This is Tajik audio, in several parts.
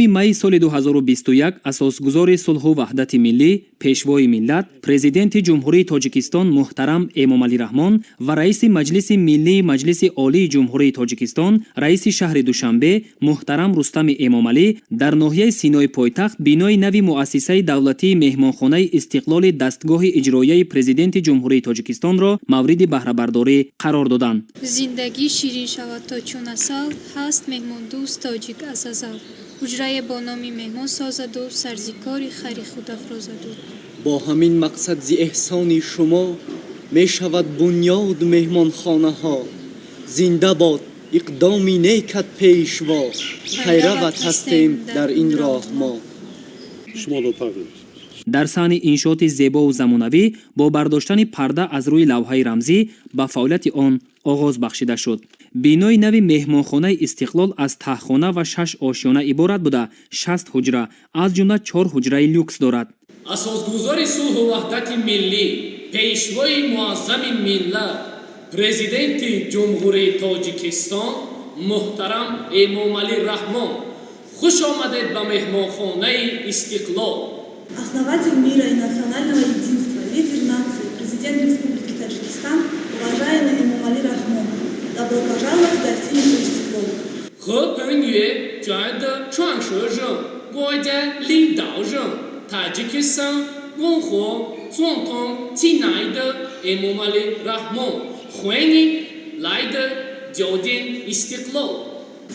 17 майи соли 2021 асосгузори сулҳу ваҳдати миллӣ, Пешвои миллат, Президенти Ҷумҳурии Тоҷикистон муҳтарам Эмомалӣ Раҳмон ва раиси Маҷлиси Миллии Маҷлиси Олии Ҷумҳурии Тоҷикистон, раиси шаҳри Душанбе муҳтарам Рустами Эмомалӣ дар ноҳияи Синои пойтахт бинои нави муассисаи давлатии меҳмонхонаи Истиқлоли дастгоҳи иҷроияи Президенти Ҷумҳурии Тоҷикистонро мавриди баҳрабардорӣ қарор доданд. Зиндагӣ ширин шавад то чун асал, ҳаст меҳмондӯст тоҷик аз азал. Ҳуҷрае бо номи меҳмон созаду, сар зи кори хайри худ афрозаду. Бо ҳамин мақсад зи эҳсони шумо мешавад бунёд меҳмонхонаҳо. Зинда бод иқдоми некат, Пешво, пайрават ҳастем дар ин роҳ мо. Дар саҳни иншооти зебову замонавӣ бо бардоштани парда аз рӯи лавҳаи рамзӣ ба фаъолияти он оғоз бахшида шуд. Бинои нави меҳмонхонаи Истиқлол аз таҳхона ва шаш ошёна иборат буда, 60 ҳуҷра, аз ҷумла чор ҳуҷраи люкс дорад. Асосгузори сулҳу ваҳдати миллӣ, Пешвои муаззами миллат, Президенти Ҷумҳурии Тоҷикистон муҳтарам Эмомалӣ Раҳмон, хуш омадед ба меҳмонхонаи Истиқлол. Основатель мира и национального единства, лидер нации, президент Республики Таджикистан, уважаемый Эмомали Рахмон, добро пожаловать в гостиницу «Истиклол». 和平月卷的创始人、国家领导人、塔吉克斯坦共和总统亲爱的 Эмомали Рахмон，欢迎来到酒店 Истиқлол。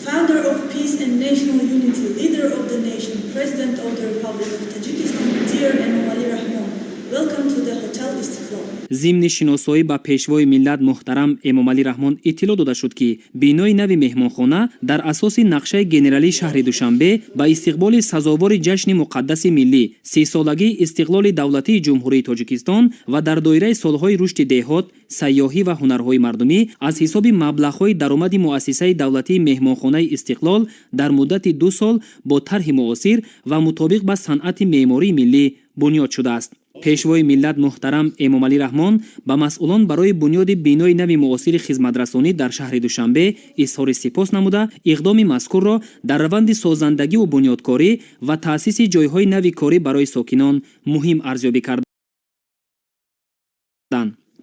Founder of peace and national unity, leader of the nation, President of the Republic of Tajikistan, dear Emomali Rahmon, welcome to the Hotel Istiqlol. Зимни шиносоӣ ба Пешвои миллат муҳтарам Эмомалӣ Раҳмон иттилоъ дода шуд, ки бинои нави меҳмонхона дар асоси нақшаи генералии шаҳри Душанбе ба истиқболи сазовори ҷашни муқаддаси миллӣ, 30-солагии истиқлоли давлатии Ҷумҳурии Тоҷикистон ва дар доираи солҳои рушди деҳот, сайёҳӣ ва ҳунарҳои мардумӣ аз ҳисоби маблағҳои даромади муассисаи давлатии меҳмонхонаи Истиқлол дар муддати 2 сол бо тарҳи муосир ва мутобиқ ба санъати меъмории миллӣ бунёд шудааст. Пешвои миллат муҳтарам Эмомалӣ Раҳмон ба масъулон барои бунёди бинои нави муосири хизматрасонӣ дар шаҳри Душанбе изҳори сипос намуда, иқдоми мазкурро дар раванди созандагиву бунёдкорӣ ва таъсиси ҷойҳои нави корӣ барои сокинон муҳим арзёбӣ карданд.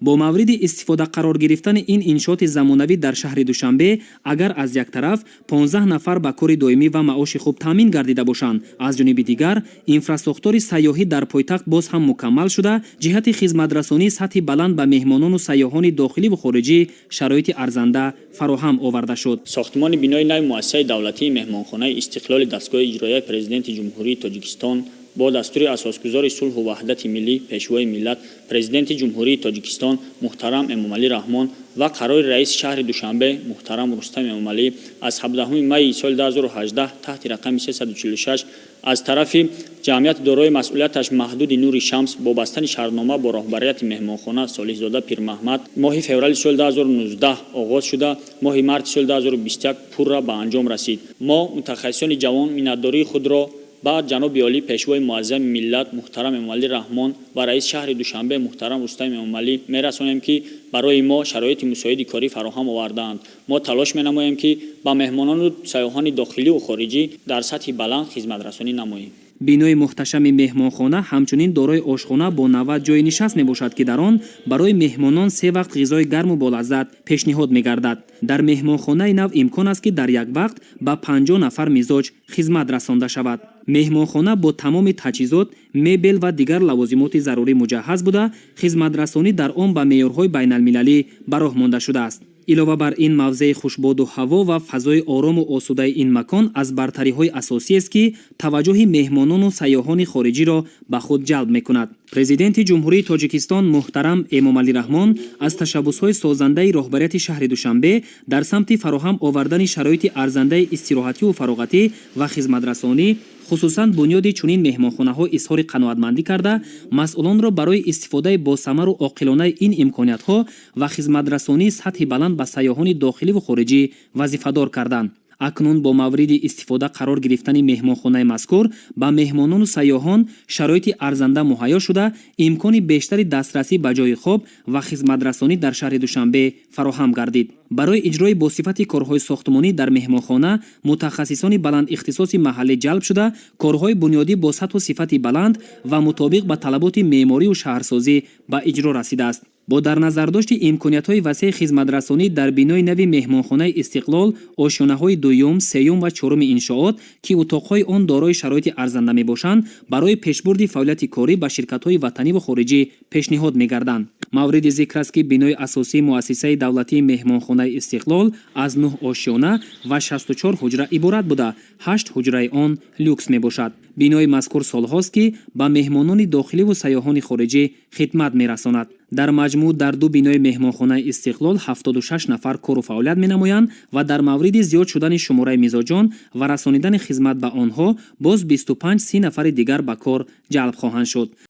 Бо мавриди истифода қарор гирифтани ин иншооти замонавӣ дар шаҳри Душанбе, агар аз як тараф 15 нафар ба кори доимӣ ва маоши хуб таъмин гардида бошанд, аз ҷониби дигар инфрасохтори сайёҳӣ дар пойтахт боз ҳам мукаммал шуда, ҷиҳати хизматрасонии сатҳи баланд ба меҳмонону сайёҳони дохиливу хориҷӣ шароити арзанда фароҳам оварда шуд. Сохтмони бинои нави муассисаи давлатии меҳмонхонаи Истиқлоли дастгоҳи иҷроияи Президенти Ҷумҳурии Тоҷикистон бо дастури асосгузори сулҳу ваҳдати миллӣ, Пешвои миллат, Президенти Ҷумҳурии Тоҷикистон муҳтарам Эмомалӣ Раҳмон ва қарори раиси шаҳри Душанбе муҳтарам Рустам Эмомалӣ аз 17 майи соли 2018 таҳти рақами 346 аз тарафи ҷамъияти дорои масъулияташ маҳдуди Нури Шамс бо бастани шартнома бо роҳбарияти меҳмонхона Солиҳзода Пирмаҳмад моҳи феврали соли 2019 оғоз шуда, моҳи марти соли 2021 пурра ба анҷом расид. Мо, мутахассисони ҷавон, миннатдории худро ба ҷаноби олӣ, Пешвои муаззами миллат муҳтарам Эмомалӣ Раҳмон ва раиси шаҳри Душанбе муҳтарам Рустам Эмомалӣ мерасонем, ки барои мо шароити мусоиди корӣ фароҳам овардаанд. Мо талош менамоем, ки ба меҳмонону сайёҳони дохиливу хориҷӣ дар сатҳи баланд хизматрасонӣ намоем. Бинои муҳташами меҳмонхона ҳамчунин дорои ошхона бо 90 ҷойи нишаст мебошад, ки дар он барои меҳмонон се вақт ғизои гарму болаззат пешниҳод мегардад. Дар меҳмонхонаи нав имкон аст, ки дар як вақт ба 50 нафар мизоҷ хизмат расонда шавад. Меҳмонхона бо тамоми таҷҳизот, мебел ва дигар лавозимоти зарурӣ муҷаҳҳаз буда, хизматрасонӣ дар он ба меъёрҳои байналмилалӣ ба роҳ монда шудааст. Илова бар ин, мавзеи хушбоду ҳаво ва фазои орому осудаи ин макон аз бартариҳои асосиест, ки таваҷҷӯҳи меҳмонону сайёҳони хориҷиро ба худ ҷалб мекунад. Президенти Ҷумҳурии Тоҷикистон муҳтарам Эмомалӣ Раҳмон аз ташаббусҳои созандаи роҳбарияти шаҳри Душанбе дар самти фароҳам овардани шароити арзандаи истироҳативу фароғатӣ ва хизматрасонӣ, хусусан бунёди чунин меҳмонхонаҳо, изҳори қаноатмандӣ карда, масъулонро барои истифодаи босамару оқилонаи ин имкониятҳо ва хизматрасонии сатҳи баланд ба сайёҳони дохиливу хориҷӣ вазифадор карданд. Акнун бо мавриди истифода қарор гирифтани меҳмонхонаи мазкур ба меҳмонону сайёҳон шароити арзанда муҳайё шуда, имкони бештари дастрасӣ ба ҷойи хоб ва хизматрасонӣ дар шаҳри Душанбе фароҳам гардид. Барои иҷрои босифати корҳои сохтмонӣ дар меҳмонхона мутахассисони баландихтисоси маҳаллӣ ҷалб шуда, корҳои бунёдӣ бо сатҳу сифати баланд ва мутобиқ ба талаботи меъморию шаҳрсозӣ ба иҷро расидааст. Бо дар назардошти имкониятҳои васеи хизматрасонӣ дар бинои нави меҳмонхонаи Истиқлол, ошёнаҳои дуюм, сеюм ва чоруми иншоот, ки утоқҳои он дорои шароити арзанда мебошанд, барои пешбурди фаъолияти корӣ ба ширкатҳои ватаниву хориҷӣ пешниҳод мегарданд. Мавриди зикр аст, ки бинои асосии муассисаи давлатии меҳмонхонаи Истиқлол аз нӯҳ ошёна ва 64 ҳуҷра иборат буда, ҳашт ҳуҷраи он люкс мебошад. Бинои мазкур солҳост, ки ба меҳмонони дохиливу сайёҳони хориҷӣ хидмат мерасонад. Дар маҷмӯъ дар ду бинои меҳмонхонаи Истиқлол 76 нафар кору фаъолият менамоянд ва дар мавриди зиёд шудани шумораи мизоҷон ва расонидани хизмат ба онҳо боз 25-30 нафари дигар ба кор ҷалб хоҳанд шуд.